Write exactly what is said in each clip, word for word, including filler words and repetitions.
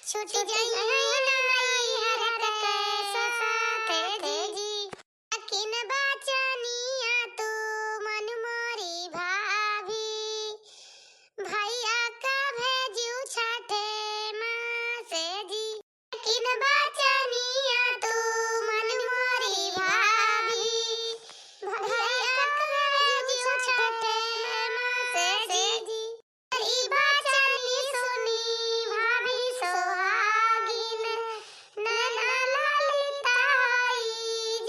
छूट जाई है नैहर के साथ जी। किन बचनिया तू मन मोरी भाभी, भैया का भेजू छठे माँ से जी। किन बचनिया तू मन मोरी भाभी, भैया का भेजू छठे माँ से जी। ई बचनी सुनी भाभी सोहागिन, नैना ललिताई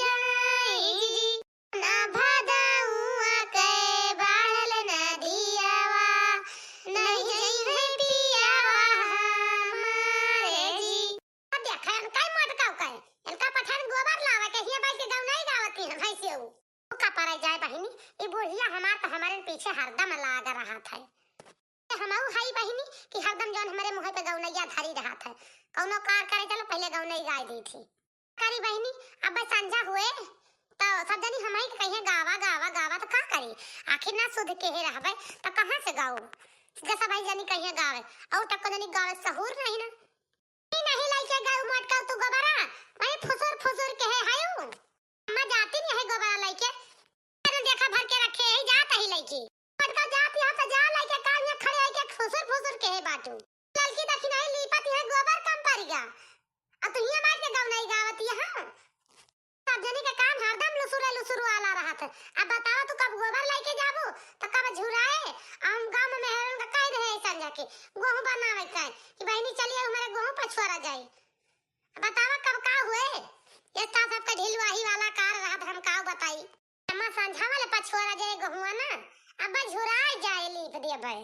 जाई जी। ना भदउआ के बाढ़ल नदियावा, नहीं जइहे पियावा हमारे जी। अब देख, इनका ही मोटकाऊ कहे, इनका पठान गोबर लावे के हिया बैठ के गौनाई गावती है भैंसियो। का परे जाए बहिनी, ई बुढ़िया हमार त हमरे पीछे हरदम लाग रहत है। हमहू हई बहिनी कि हरदम जौन हमरे मुँह पे गौनैया धरी रहत है। कौनो कार करे चलो, पहिले गौनई गाय दी थी। करी बहिनी, अब संझा हुए तो सब जनी हमही के कहिए गावा, गावा, गावा, तो का करी? आखिर ना सुध के ही रहबे, तो कहाँ से गाऊ? जैसा भाई जनी कहिए गावे, और तक को जनी गावे सहूर नहीं ना। ई नहीं लइके गऊ मोटकाऊ तू गोबरा, वही फुसुर फुसुर के है हयू। अम्मा जाती नहीं है गोबरा लइके। अरे देखा भर के रखे है, जात ही लइके। मोटकाऊ जाती है तो जा लइके, काम यहाँ खड़े है के फुसुर फुसुर के है बाटू। ललकी दखिनाही लीपत है गोबर कम परिगा। आ तू हियाँ बैठ के गौनई गावत है, हाँ? सब जनी के काम हरदम लुसुरे लुसुर वाला रहत है। अब बतावा तू कब गोबर लइके जाबू, तो कब झुराए। हम गाँव में मेहरन का कह रहे हैं संझा के, गोहूँ बनावे का है कि बहिनी चलिए हमारे गोहूँ पछुआरा जाई। बतावा कब का हुए? ये था सबका ढिलवाही वाला कार रहत, हम का बताई। अम्मा संझा वाले पछुआरा जाए गोहुआ ना, अब झुराए जाए लीप देबे।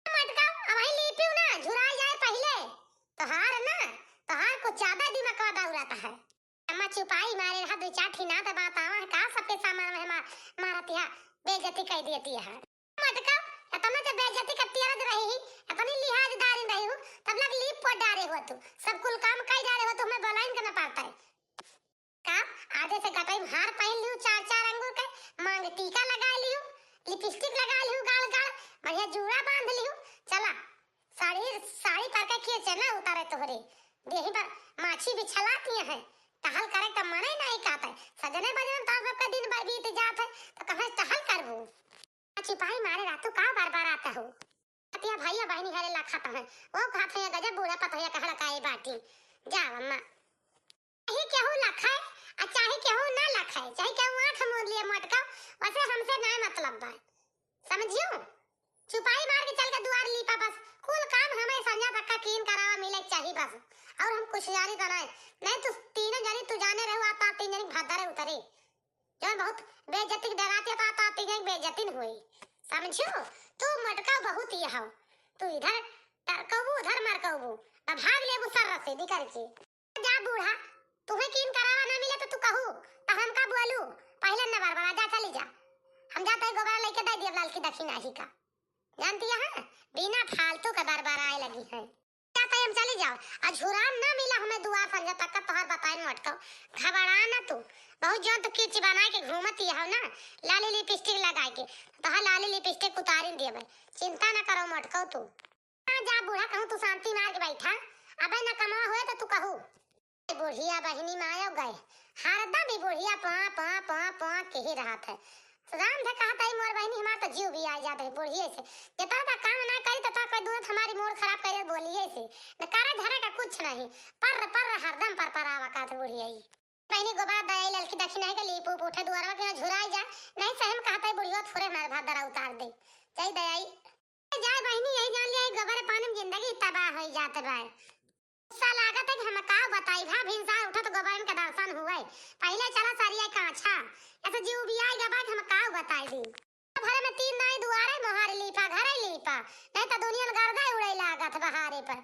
मोटकाऊ, अब ही लीपियो ना, झुराए जाए पहिले। तोहार ना, तोहार कुछ ज्यादा दिमागवा दौड़त है। अम्मा चुपाई मारे रहा, दो चार ठी ना तो बात आवा है, का सबके सामान में मार, मारत है, बेइज्जती कर देती है। मोटकाऊ, इतना जब बेइज्जती करती रही, इतनी लिहाजदारी रही हूँ, तब लग लीप पोत डारे हो तू, सब कुल काम कर डारे हो तू, हमें बोलाइन करना पड़ता है। का आधे से गटई में हार पहन लिहू, चार चार अंगूर के मांग टीका लगा लिहू, लिपस्टिक लगा लिहू, गाल गाल बढ़िया जूड़ा बांध लिहू। चला साड़ी, साड़ी पर के खींचे ना उतारे तोहरे देही पर माछी बिछलाती है। टहल करे तो मने नहीं कहते, सजने बजने तो सबका दिन भर बीत जात है, तो कहाँ से टहल करबू? चिपाई मारे रातू का बार बार आता हो। अतिया भैया बहिनी हरे लखत हैं, वो कहत हैं गजब बूढ़ा पतोहिया कहड़ का ए बाटी। जाओ अम्मा। चाहे केहू लखे, आ चाहे केहू ना लखे, चाहे केहू आँख मूंद लिए मोटका, वैसे हमसे ना मतलब बा। समझियो? चुपाई मार के चल के दुआर लीपा बस। कुल काम हमें संझा तक का कीन करावा मिले के चाही बस। और हम कुछ जानी तो नहीं, नहीं तू तीनों जनी तू जाने रहो, आप, आप तीन जनी भद्दर उतरी। जौन बहुत बेइज्जती के डराते तो आप, आप तीन जनी बेइज्जती न हुई। समझियो? तू मोटका बहुत ये हो, तू इधर टरकबू, उधर मरकबू, अब भाग लेबू सर से निकल के। जा बूढ़ा, तुहे कीन करावा ना मिले तो तू कहू, तो हम का बोलू? पहिले न बरबरा, जा चली जा। हम जाते ही गोबरा लेके दे दिए लाल की दक्षिणा ही का। जानती है, बिना फालतू के बरबराए लगी हैं। जाते ही हम चली जाओ, और झुरान ना मिला हमें दुआ संझा तक का तोहर बताए मोटको। घबरा ना तू, बहुत जौन तू किच बनाए के घूमत ही हो ना, लाली लिपस्टिक लगाए के, तोहर लाली लिपस्टिक उतारिन दिए भाई, चिंता ना करो मोटको तू। हाँ, जा बूढ़ा, कहूँ तू शांति मार के बैठा, अबे न कमवा होए तो तू कहू। बुढ़िया बहिनी मायो गए, हरदम भी बुढ़िया पा, पा, पा, पा के ही रहत है। राम से कहत है मोर बहिनी, हमार तो जीव भी आ जात है बुढ़िए से। जितना तक काम ना करी, तब तक कोई दूर हमारी मूड खराब करे बोलिए से। न करे धरे का कुछ नहीं, पर, पर हरदम पर, पर आवा कहत बुढ़िया ही। बहिनी गोबरा दयाई ललकी दक्षिणा है के लीप उप उठे दुआरवा के झुराई जा, नहीं सही में कहत है बुढ़ियो थोड़े हमारे भात दरा उतार दे। जय दयाई। जाए बहिनी, यही जान लिया, गोबर पानी में जिंदगी तबाह होई जात बा। गुस्सा लागत है कि हम का बताई, भा भिनसार उठत गोबरन के दर्शन हुए। पहिले चला सरिया काछा, ऐसे जीव भी आई गबा कि हम का बताई दी। भरे में तीन नाई दुआरे मोहारी लीपा, घरे लीपा, नहीं तो दुनिया में गर्दा उड़े लागत बहारे पर।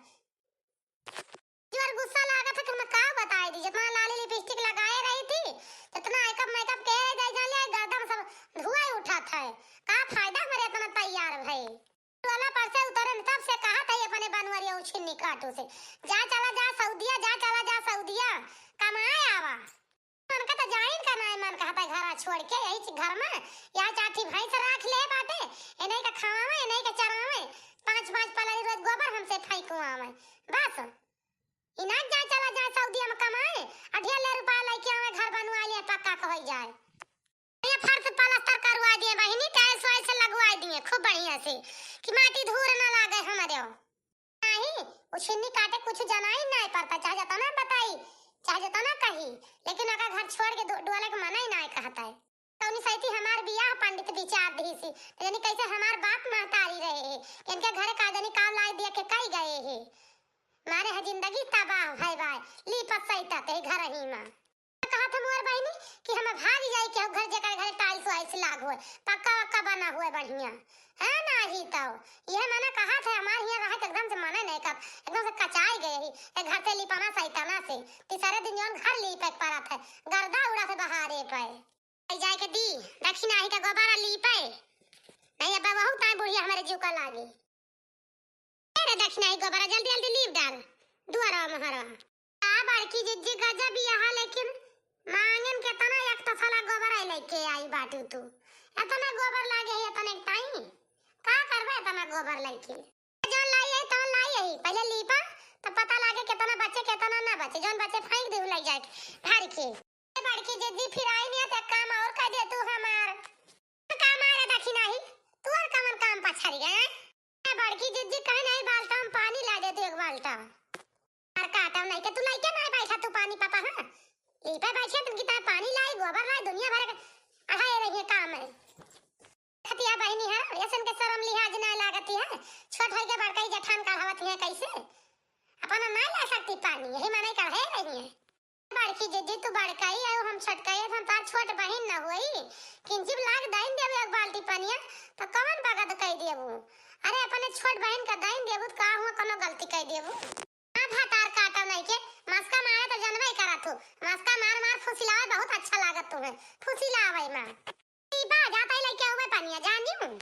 जी और गुस्सा लागत है कि हम का बताई दी, जितना लाली लिपस्टिक लगाए रही थी, जितना मेकअप मेकअप के रही, जाए जान लिया, गर्दा में सब धुआं उठत है। का फायदा हमारे इतना तैयार भई? वाला पर से उतरे न, तब से कहत है अपने बनवरिया उछिन्नी काटू से, "जा चला जा सऊदिया, जा चला जा सऊदिया, कमाए आवा।" मन का तो जाइन का नाय मन कहत है घरा छोड़ के, यही च-, घर में या चाठी भैंस राख ले बाटे, इन्हीं का खवावे, इन्हीं का चरावे, पाँच पाँच पलाई रोज गोबर हमसे फेंकवावे। बस। इनाक जाए, चला जाए सऊदी में कमाए, आ ढेर ले रुपया लइके आवे, घर बनवाइ लिहे, पक्का क होइ जाए। ये फर्श पलस्तर करवाइ दिहे बहिनी, tiles वाइल्स लगवाइ दिहे खूब बढ़िया से, कि माटी धूर न लागे हमरे। नाहीं, उ छिन्नी काटे कुछ जनाई नाहीं परता, चाहे जतना बताई, चाहे जतना कही, लेकिन ओका घर छोड़ के दो-, डोले के मना ही नाहीं कहत है। कौनी सैती हमार बियाह पंडित विचार दिहिसी, त जानी कैसे हमार बाप महतारी रहे हे, इनके घरे का जानी का लाइ दिया के कई गए हे। मारे है जिंदगी तबाह है बाय, लीपत सैतत है घर ही मा। कहत है मोर बहिनी कि हम भाग जाई केहू घर, जेकर घरे tiles वाइल्स लाग होए, पक्का वक्का बना होए बढ़िया। है ना ही तो, यह मना कहत है, हमार हियाँ रहे के एकदम से मने नहीं कब, एकदम से कचाई गए ही। ए घर से लिपना सैतना से, तीसरे दिन जौन घर लीपे के परत है, गर्दा उड़ा से बहारे पे। आई जाए के दी, दक्षिणाही का गोबरा लीपे। नहीं, अब बहुत टाइम बुढ़िया हमारे जीव का लागे। अरे दक्षिणाही गोबरा जल्दी जल्दी लीप डाल, दुआरा महरवा। का बड़की जिज्जी गजब यहाँ, लेकिन मांगन केतना एक तसला गोबरा लइके आई बाटू तू। एतना गोबर लागे है एतने टाइम, का करबे एतना गोबर लइके? जौन लाई है तौन लाई है, पहले लीपा तो पता लागे केतना बचे केतना ना बचे, जौन बचे फेंक दे लइ जाए भर के। ए बड़की जिज्जी, फिर आई नहीं तो काम और कर दे तू हमार। का मारे दखी नहीं, तू और कवन काम पछारी गए? ए बड़की जिज्जी, कहे नहीं बाल्टा हम पानी ला दे तू एक बाल्टा। और काटा नहीं के तू लइके नहीं बैठा तू पानी पापा, हाँ? लीपे बैठे तुम कितना पानी लाई, गोबर लाई, दुनिया भर के अढ़ाए रही है काम है। खतिया बहिनी है, ऐसन के शर्म लिहाज ना लागती है। छोट होई के बड़काई जठान कढ़ावत है कैसे? अपन ना ला सकती पानी, यही माने कढ़े रही है। बड़की जिज्जी तू बड़काई है, हम छोटकाई है, हम तार छोट बहिन न होई। किंचिब लाग दाइन देबू एक बाल्टी पनिया, तो कवन बगद कई देबू? अरे अपने छोट बहिन का दाइन देबू, तो का हुआ कोनो गलती कई देबू? हाँ, भतार काटो नहीं के, मस्का मारे तो जनबे करत हो। मस्का मार मार फुसिलावे बहुत अच्छा लागत तुम्हें। फुसिलावे मार। ई बा, जाता ही लइके आवे पनिया, जानी हूँ।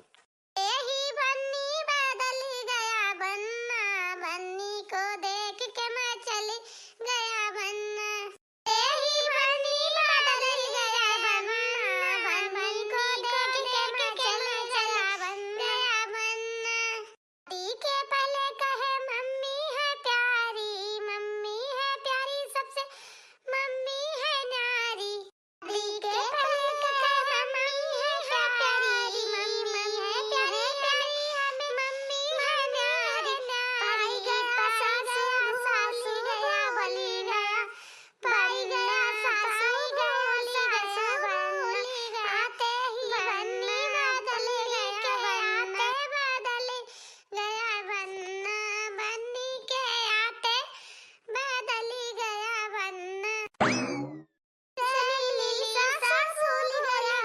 एही बन्नी बदल गया बन्ना, बन्नी को देख के मैं चली गया बन्ना। एही बन्नी बदल गया बन्ना, बन्नी को देख के मैं चली गया बन्ना। शादी के पहले कहे मम्मी है प्यारी, मम्मी है प्यारी सबसे, मम्मी है न्यारी। शादी के पहले कहे मम्मी है प्यारी, मम्मी है प्यारी, प्यारी हमें मम्मी है न्यारी। पाई गया सासू भूली गया बोली गया, पाई गया सासू भूली गया बन्ना, आते ही बन्नी बदल गया, आते बदल गया बन्ना, बन्नी के आते बदल गया बन्ना। सहेली सासू भूली गया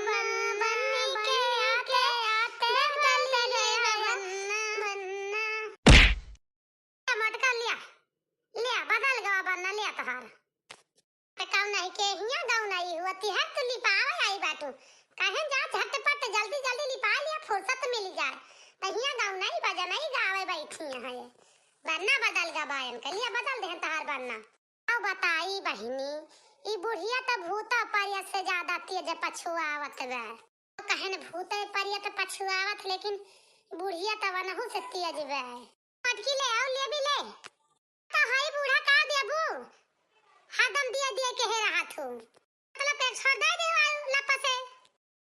बन्ना, बन्नी के आते, आते बदल गया बन्ना, बन्ना। मटका लिया, लिया, बदल गवा बन्ना, लिया तोहार। ते काम नहीं के हिया गाँव नहीं हुआ, तिहार तू लिपावे आई बाटू। कहे जा झटपट जल्दी जल्दी लिपा लिया, फुर्सत मिल जाए। तो हिया गाँव नहीं बजा नहीं गावे बैठी यहाँ ये। बन्ना बदल गवा इनके लिए, बदल देहन तोहार बन्ना। अब बताई बहिनी, ई बुढ़िया त भूता परियत से ज्यादा तेज पछुआवत बा। कहन भूते परियत पछुआवत, लेकिन बुढ़िया त वनहु से तेज बा। मटकी ले आओ, ले भी ले। त हई बूढ़ा का देबू? हरदम दिए दिए के हे रहत हो। मतलब के छोड़ दे दे वाल लप से।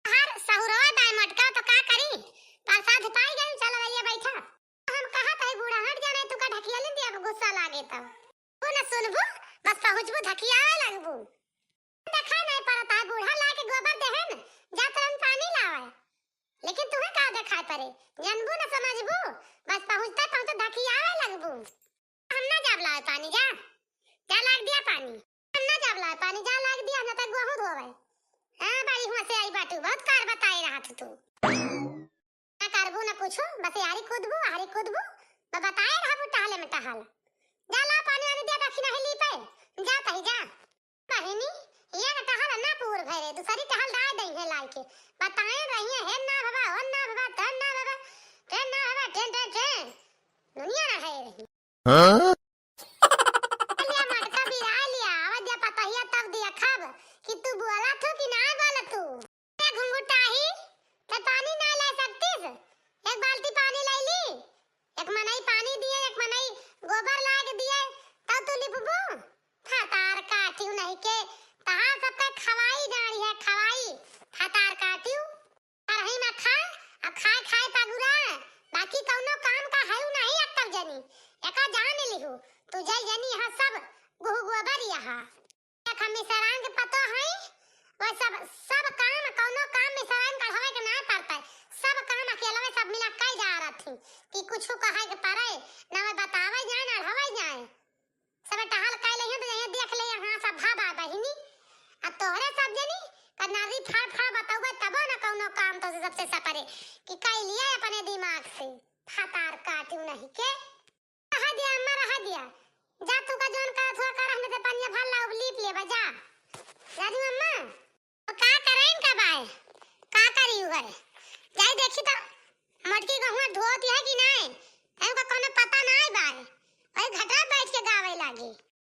हर सहुरवा दाई मटका तो का करी? प्रसाद पाई गई, चल भैया बैठा। हम कहा तई बूढ़ा हट जाने, तू का ढकिया ले दिया, अब गुस्सा लागे तो। तू न सुनबू, बस पहुँचबू धकिया लगबू। देखाई नहीं पड़ता है, बूढ़ा ला के गोबर देहन, जात रहन पानी लावे। लेकिन तुम्हें का देखाई पड़े, जनबू न समझबू, बस पहुँचते पहुँचते धकियावे लगबू। हम ना जाब लावे पानी, जा, जा लाग दिया पानी। हम ना जाब लावे पानी, जा लाग दिया, ना तो गोहूँ धोवे। हाँ, बड़ी हुआ से आई बाटू, बहुत कार बताए रहा था तू। ना करबू ना कुछो, बस यारी कूदबू, आरी कूदबू, मैं बताए रहबू टहले में टहल। जा ला पानी वानी दे, दखिना ही ली पे, जा तही जा। बहिनी, ये ना टहल ना पूर भरे, दूसरी टहल डाल दई है लाई के। बताए रही है, हे ना बाबा, हो ना बाबा, तन ना बाबा, टेन ना बाबा, टेन, टेन, टेन। दुनिया ना है रही। हाँ? लिया मटका बिरा लिया, आवाज दिया पतहिया तब दिया खब कि तू बोला थू कि ना बोला तू। ए घुंघुटाही, ते पानी ना ला सकतीस? एक बाल्टी पानी लाई ली, एक मनई पानी दिए, एक मनई गोबर लाग दिए, तब तू तनी एका जान लिहू, तू जय जनी यहाँ सब गुहु गोबर यहाँ। देख, हम मिसरान के पतो है, वो सब, सब काम, कौनो काम मिसरान के अढ़वे के ना पड़ता है, सब काम अकेलवे सब मिला कई जा रहत ही कि कुछ कहे के पड़े, ना मैं बतावे जाए, ना अढ़वे जाए। सब टहल कई ले तो यही देख ले, यहाँ सब भाबा बहिनी। अब तोहरे सब जनी कनारी फाड़ फाड़ बतावे तबो ना कौनो काम तो सबसे सपरे कि कई लिए अपने दिमाग से। फतार काटू नहीं के। रह दिया अम्मा, रह दिया। जा तू का जौन करत हुआ कर, हमने ते पनिया भर ला, अब लीप लेबा, जा। राजू अम्मा, तो का करें का बाय? का करी उघर? जाई देखी तो, मोटकी गहुआ धोती है कि नाय? एनका कोनो पता नाय बाय। वही घटा बैठ के गावे लागी।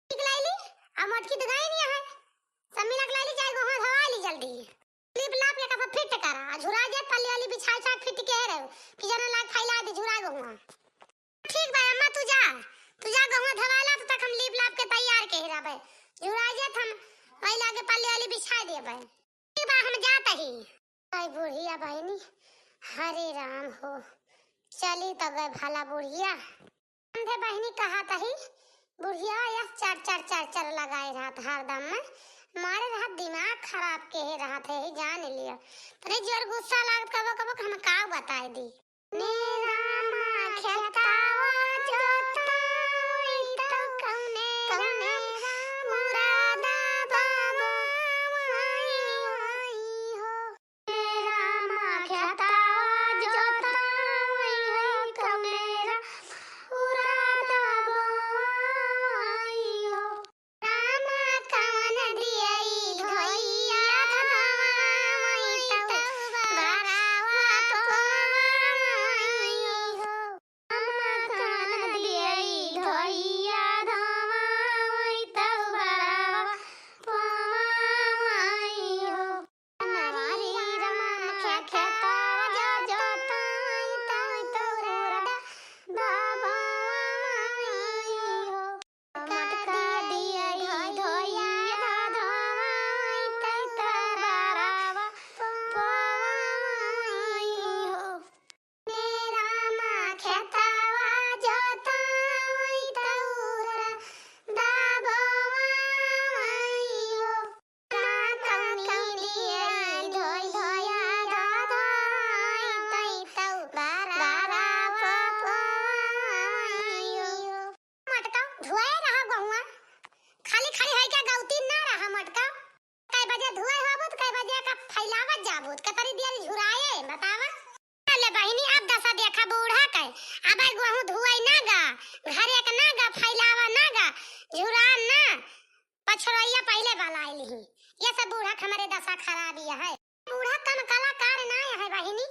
ठीक लाइली, आ मोटकी तो गई नहीं है। सब मिला के लाइली, जाई गहुआ धोवाई ली जल्दी। लीप लाप के कपड़ा फिट करा, आ झुरा जात पल्ली वाली बिछाई छाई फिट के रहो, कि जना लाग फैला दे झुरा गहुआ। ठीक बा अम्मा, तू जा, तू जा गहुआ धवाला, तब तक हम लीप लाप के तैयार के ही रहबे। झुरा जात हम वही लागे पल्ली वाली बिछाई देबे। ठीक बा, हम जात ही। आई बुढ़िया बहिनी, हरे राम हो, चली तबे भला बुढ़िया। समझे बहिनी, कहा तही बुढ़िया यह चर चर चर चर लगाए रहत हरदम में, मारे रहत दिमाग खराब के ही रहत है, ही जान लिया। तनी जोर गुस्सा लागत कबो कबो कि हम का बताए दी। ने रामा खेतवा जोताई तो कौने कौने मुरादा बाबा आई हो। रामा खेतवा जोताई हो, कमेरा उरादा बोआई हो। रामा कवन दियई धोइया धोआई तौ बरावा पोआई हो। रामा कवन दियई धोइया धोआई तौ बरावा पोआई हो। मटका धोए रहा गहुआ, खाली खाली है क्या गौती ना रहा मटका। कै बजे धोए होबो त कै बजे का फैलावत जाबो त कतरी देर झुराए बतावा। ले बहिनी, अब दशा देखा बूढ़ा के, अब आई गहूँ धुआई ना गा, घरे के ना गा, फैलावा ना गा, झुरा ना, पछरोइया पहिले बलाइल ही। ये सब बूढ़ा के हमरे दशा खराब ये है। बूढ़ा कम कलाकार ना है बहिनी।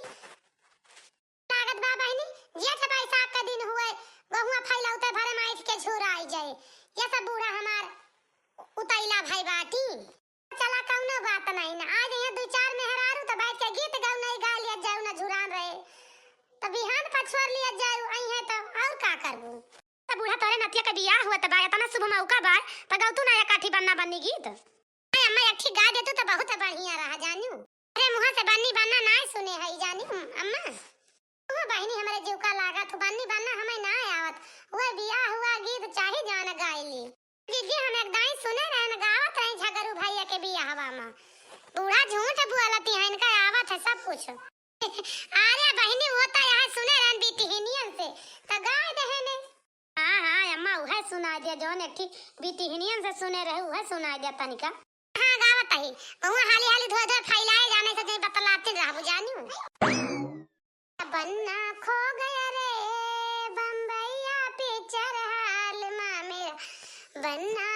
लागत बा बहिनी, जेठ बैसाख के दिन हुए, गहुआ फैलौते भरे माइठ के झुराई जाए। ये सब बूढ़ा हमार उतैला भाई बाटी। चला, कौनो बात नहीं ना। आज यहाँ दो चार मेहरारू तो बैठ के गीत गौनई गा लिया जाऊ ना, झुरान रहे। तो बिहान पछोर लिया जाऊ, आई है तो और का करबू? तो बूढ़ा तोरे नतिया के बियाह हुआ तो बा, इतना शुभ मौका बा, तो गौतू ना एक आठी बन्ना बन्नी गीत। अरे अम्मा, एक ठी गा देतू तो बहुत बढ़िया रहा जानू। अरे मुँह से बन्नी बन्ना ना सुने है जानू अम्मा। ओ बहिनी, हमरे जीव का लागत हो, बन्नी बन्ना हमें ना आवत। वह बियाह हुआ गीत चाहे जान गाइली। दीदी, हम एक दाई सुने रहन, गावत रही झगरू भैया के बियाहवा में। बूढ़ा झूठ बोलती है, इनका आवत है सब कुछ। अरे बहिनी, वो तो यहाँ सुने रहन बिटिहनियन से, तो गाय देहे ने। हाँ, हाँ, अम्मा, उहे सुनाई दे, जौन एक ठी बिटिहनियन से सुने रहे, उहे सुनाई दे तनिका। हाँ, गावत ही। बहुआ हाली हाली धोए धोए फैलाए जाने से जई बतलाते रहबू जानू। बन्ना खो गया रे बम्बैया पिक्चर हाल मा मेरा, बन्ना